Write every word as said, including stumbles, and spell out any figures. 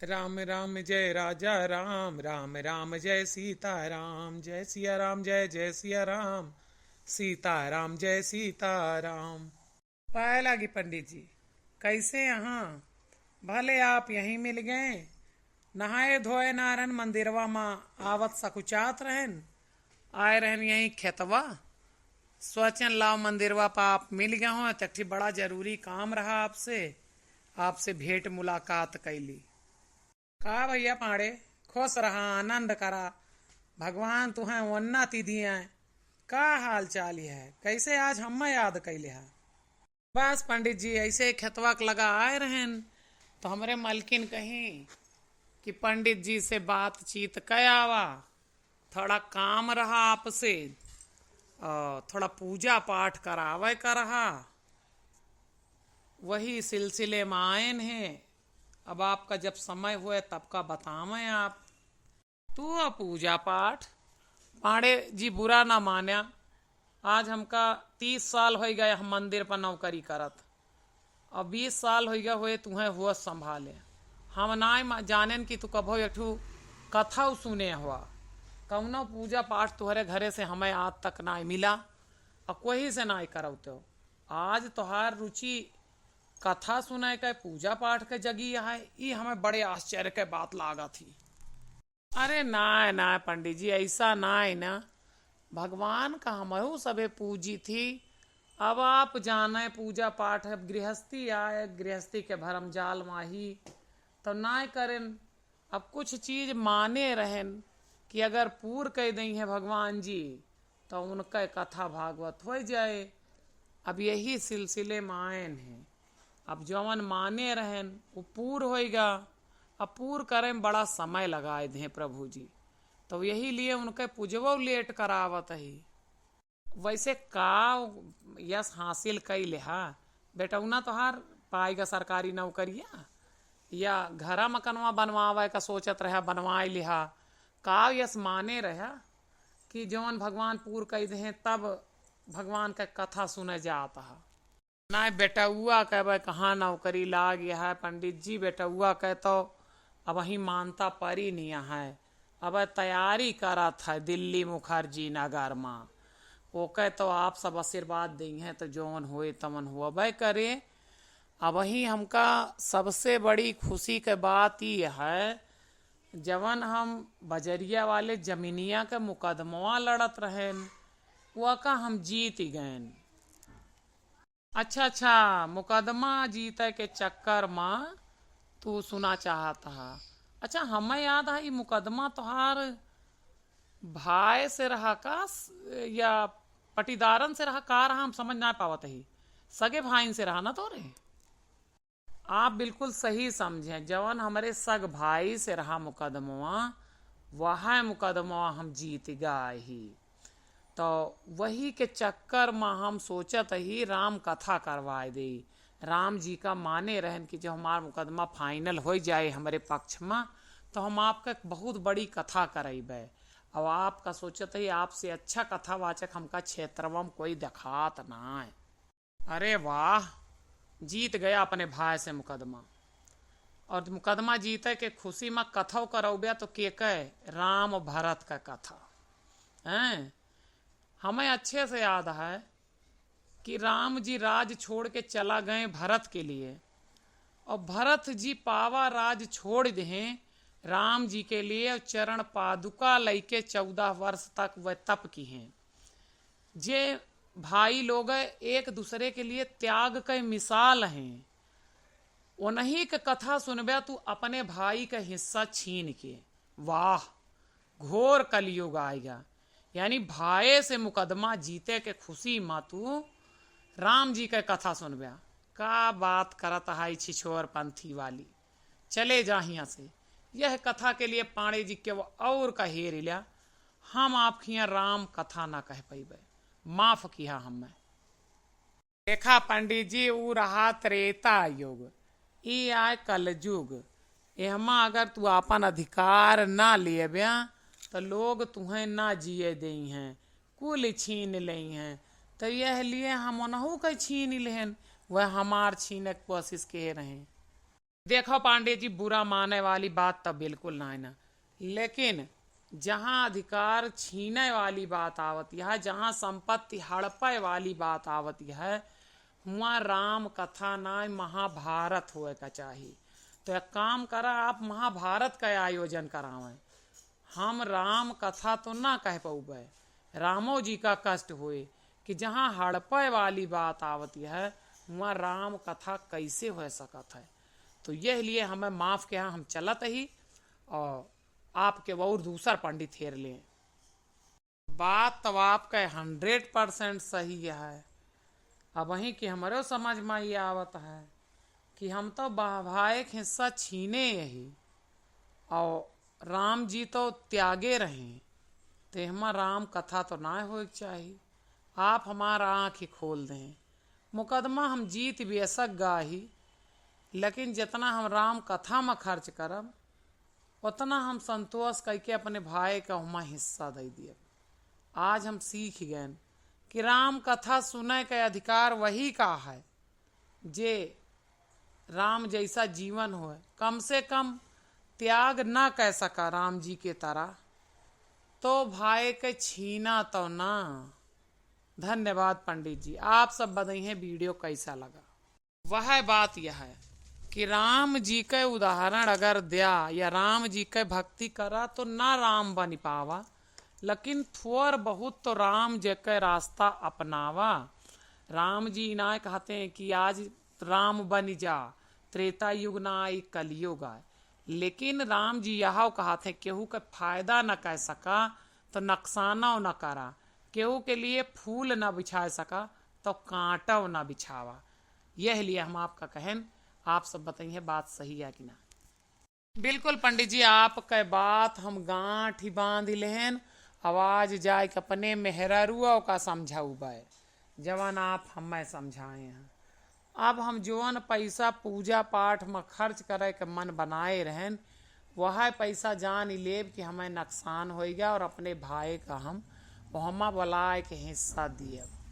राम राम जय राजा राम, राम राम जय सीता राम, जय सिया राम, जय जय सिया राम, सीता राम जय सीता राम। पाए लागी पंडित जी, कैसे यहाँ? भले आप यहीं मिल गए। नहाए धोए ना रहन, मंदिरवा मा आवत सकुचात रहन, आए रहन यहीं खेतवा। सोचन लाव मंदिरवा पा आप मिल गए हो, त एक ठे बड़ा जरूरी काम रहा आपसे, आपसे भेंट मुलाकात कैली। का भैया पांड़े, खुश रहा, आनंद करा, भगवान तुहें उन्नति दिए। का हाल चाल है, कैसे आज हम्मे याद कैले हा? बस पंडित जी, ऐसे खेतवा के लगा आए रहन, तो हमरे मलकिन कहीं कि पंडित जी से बातचीत कै आवा, थोड़ा काम रहा आपसे, अ, थोड़ा पूजा पाठ करावे का रहा, वही सिलसिले में आएन हैं। अब आपका जब समय हुए तब का बतावें आप। तू पूजा पाठ, पांड़े जी बुरा ना मान्या, आज हमका तीस साल होइ गए हम मंदिर पर नौकरी करत, और बीस साल होइ गए हुए तुहें हुआ संभाले। हम नाय मा-, जानेन कि तू कभो एक ठू कथा सुने हुआ, कौनो पूजा पाठ तुहरे घरे से हमें आज तक नाय मिला, और कोई से नाय करौते हो। आज तोहार रुचि कथा सुने के, पूजा पाठ के जगी है, ई हमें बड़े आश्चर्य के बात लागत ही। अरे नाय, नाय पंडित जी, ऐसा नाय ना। भगवान का हमहू सबे पूजी थी। अब आप जाने पूजा पाठ है, गृहस्थी आए, गृहस्थी के भरम जाल माही, तो नाय करेन। अब कुछ चीज माने रहन कि अगर पूर कह दई हैं भगवान जी, तो उनके कथा भागवत होइ जाए। अब यही सिलसिले में आएन हैं। अब जवन माने रहन, वो पूर होइगा। अब पूर करे में बड़ा समय लगाए दें प्रभु जी, तो यही लिए उनके पूजवो लेट करावत ही। वैसे का यश हासिल कई लेहा? बेटौना तोहार पाएगा सरकारी नौकरिया, या घरा मकनवा बनवावे का सोचत रहा, बनवाए लिहा? का यश माने रहा कि जवन भगवान पूर कई देहें, तब भगवान का कथा सुने जात हा? नाय, बेटउआ के अब कहाँ नौकरी लाग है पंडित जी, बेटउआ के तो अबहीं मानता परी नहीं है, अब तैयारी करत है दिल्ली मुखर्जी नगर मा। ओके तो आप सब आशीर्वाद दी हैं, तो जौन होए तवन होबे करे। अबहीं हमका सबसे बड़ी खुशी के बात ई है, जवन हम बजरिया वाले जमीनिया के मुकदमवा लड़त रहेन, वका हम जीत गएन। अच्छा, अच्छा, मुकदमा जीते के चक्कर मा तू सुना चाहत हा। अच्छा, हमें याद है, ई मुकदमा तोहार भाई से रहा का स-, या पटीदारन से रहा का रहा, हम समझ ना पावत ही। सगे भाईन से रहा ना तोरे? आप बिल्कुल सही समझें, जवन हमरे सग भाई से रहा मुकदमवा, वह मुकदमवा हम जीत गए ही। तो वही के चक्कर मा हम सोचत ही राम कथा करवाए देई। राम जी का माने रहन कि जो हमार मुकदमा final होइ जाए हमरे पक्ष मा, तो हम आपका एक बहुत बड़ी कथा करइबे। अब आपका सोचत ही, आपसे अच्छा कथावाचक हमका क्षेत्रवा मा कोई देखात नाय। अरे वाह, जीत गया अपने भाई से मुकदमा। और मुकदमा जीते के खुशी मा कथौ करौब्या तो के कहे, राम भरत का कथा। हैं? हमें अच्छे से याद है कि राम जी राज छोड़ के चला गए भरत के लिए, और भरत जी पावा राज छोड़ देहें राम जी के लिए, और चरण पादुका लइके चौदह वर्ष तक वह तप किहें। जे भाई लोग एक दूसरे के लिए त्याग के मिसाल हैं, उन्हीं के कथा सुनबे तू अपने भाई का हिस्सा छीन के। वाह, घोर कलयुग आएगा। यानी भाई से मुकदमा जीते के खुशी मा तू राम जी के कथा सुनबे। का बात करत है छिछोर पंथी वाली। चले जा हियाँ से। यह कथा के लिए पांड़े जी के वो और कहेर लिया, हम आप हियाँ राम कथा ना कह पइबे, माफ किहा हमें। देखा पंडित जी, ऊ रहा त्रेता युग, ई आए कलयुग। एहमा अगर तू आपन अधिकार ना लेब्या, तो लोग तुहें ना जिए देइहें, कुल छीन लेइहें। तो यह लिए हम ओनहू के छीन लेहन, वह हमार छीने के कोशिश के रहे। देखो पांडे जी, बुरा माने वाली बात तो बिल्कुल ना है ना, लेकिन जहाँ अधिकार छीने वाली बात आवत है, जहाँ संपत्ति हड़पे वाली बात आवत है, हुआ राम कथा ना, महाभारत होए का चाही। तो एक काम करा, आप महाभारत का आयोजन करावें। हम राम कथा तो ना कह पउबे, रामो जी का कष्ट होए कि जहाँ हड़पे वाली बात आवत है, हुआ राम कथा कैसे हो सकत है। तो यह लिए हमें माफ किया, हम चलत ही और आपके और दूसर पंडित हेर लें। बात तो आपके हंड्रेड परसेंट सही है। अबहीं कि हमरो समझ मा ये आवत है कि हम तो बा-, भाई के हिस्सा छीने यही, और राम जी तो त्यागे रहे, तो एहमा राम कथा तो ना होए के चाही। आप हमार आँख ही खोल दें। मुकदमा हम जीत बेशक गाही, लेकिन जितना हम राम कथा में खर्च करब, उतना हम संतोष करके अपने भाई का हुमा हिस्सा दे दियब। आज हम सीख गए कि राम कथा सुने के अधिकार वही का है, जे राम जैसा जीवन होए, कम से कम त्याग ना कह सका राम जी के तरह, तो भाई के छीना तो ना। धन्यवाद पंडित जी, आप सब बताइए वीडियो कैसा लगा। वह बात यह है कि राम जी के उदाहरण अगर द्या या राम जी के भक्ति करा तो ना राम बनि पावा, लेकिन थोर बहुत तो राम जी के रास्ता अपनावा। राम जी ना कहते हैं कि आज राम बनि जा, त्रेता युग ना आई, कलयुग आए, लेकिन राम जी यह कहते हैं केहू के फायदा न कह सका तो नकसानो न करा, केहू के लिए फूल न बिछा सका तो कांटो न बिछावा। यह लिए हम आपका कहन, आप सब बताइए बात सही है कि ना। बिल्कुल पंडित जी, आपके बात हम गांठ ही बांध लेहन। आवाज जाए के अपने मेहरारुआ का समझाऊ बाय, जवन आप हमें समझाए हैं। अब हम जवन पैसा पूजा पाठ में खर्च करे के मन बनाए रहन, वह पैसा जान ही लेब कि हमें नुकसान होइगा और अपने भाई का हम ओहमा बुलाए के हिस्सा दियब।